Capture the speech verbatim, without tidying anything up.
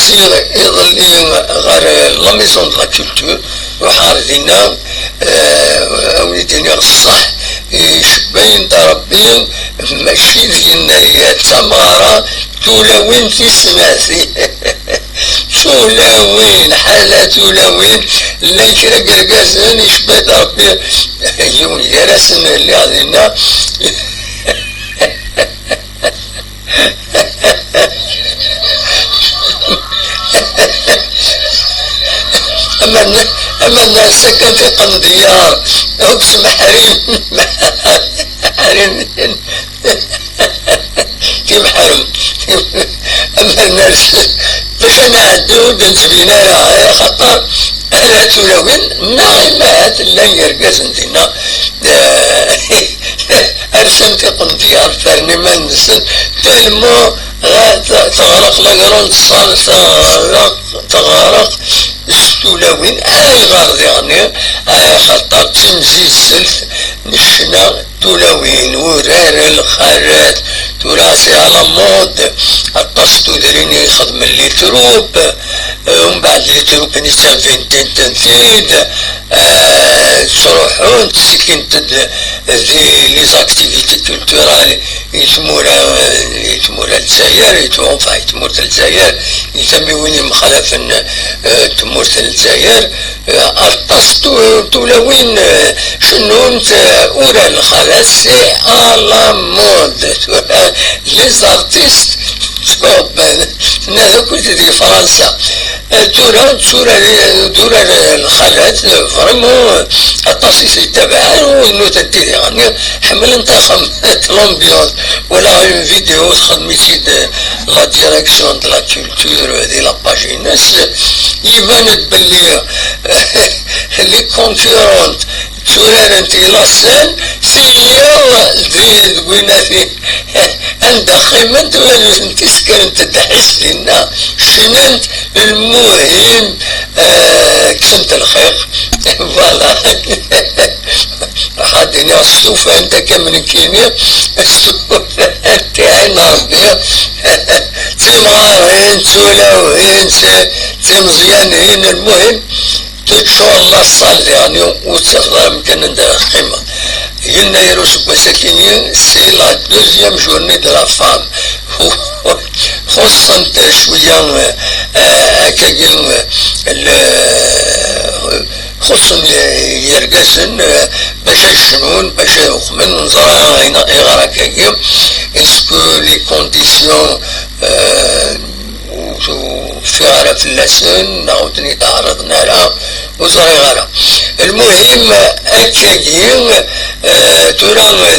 Iḍelli ɣer la Maison de la Culture, ruḥeɣ ɣer dinna, eh, a wen-d-iniɣ ṣṣeḥ, icebba-yi-d Ṛebbi, mačči d yennayer, d tameɣra, tulawin tis snat. Tulawin, ḥala tulawin, llan kra n yergazen, icebba-yi-d Ṛebbi, yiwen gar-asen lliɣ dinna. Ama n-, ama nnan sakan tiqendyar, akk s meḥrim, meḥrim, timḥerm. Ama nnan bac ad nɛeddu ur d-nettbin ara, axaṭer ala tulawin, neɣ imahat llan yergazen dinna, eh, rsen tiqendyar, fren iman-nsen, tellement, eh, t-, teɣreq la grande salle, teɣreq, teɣreq s tulawin. Ayɣer diɣen? Axaṭer d timzizzelt n ccna, tulawin, urar, lxalat, tura c'est à la mode, aṭas n tudrin i xedmen les troupes, eh, umbeɛd les troupes-nni ttafin-tent-id, eh, ttruḥunt, ttekkin-d di les activités culturelles i tmura, i tmura n Lezzayer, i tɣunfa, i tmurt n Lezzayer, i tamiwin yemxalafen, eh, tmurt n Lezzayer, eh, aṭas tu-, tulawin, eh, cennunt, eh, urar lxalat, c'est à la mode, tura les artistes ttwaɣebban, nna akk di Fransa. Eh, tura, tura, tura lxalat, eh, vraiment, eh, aṭas i t-yettabaɛen, u nutenti diɣen ḥemmlent axxam, l'ambiance. Walaɣ une vidéo txedm-itt-id, eh, la direction de la culture, eh, di la page-ines, iban-d belli, eh, les concurrentes tturarent i la scène, tili di, deg winati anda qqiment, ma nutenti skrent-d ḥis dinna, cnant, lmuhim, eh, kksent lxiq. Voilà. Raḥ ad d-iniɣ stufant akka am nekkini, stufant iɛin Ṛebbi, d timɣarin, d tulawin, d timeẓyanin, lmuhim, Teččur la salle, yeɛni ur tafeḍ ara amkan anda ara teqqimeḍ. Yennayer useggas-agi, c'est la deuxième journée de la femme. Xuṣṣen cwiya, eh, akkagi, eh, le-, xuṣṣen yergazen, eh, bac ad cnun, bac ad uxmen, neẓra ayɣer akkagi. Est-ce que les conditions, eh, ur ufiɣ ara fell-asen, neɣ ur ten-id-ɛerḍen ara, ur ẓriɣ ara. Lmuhim, akkagi, eh, tura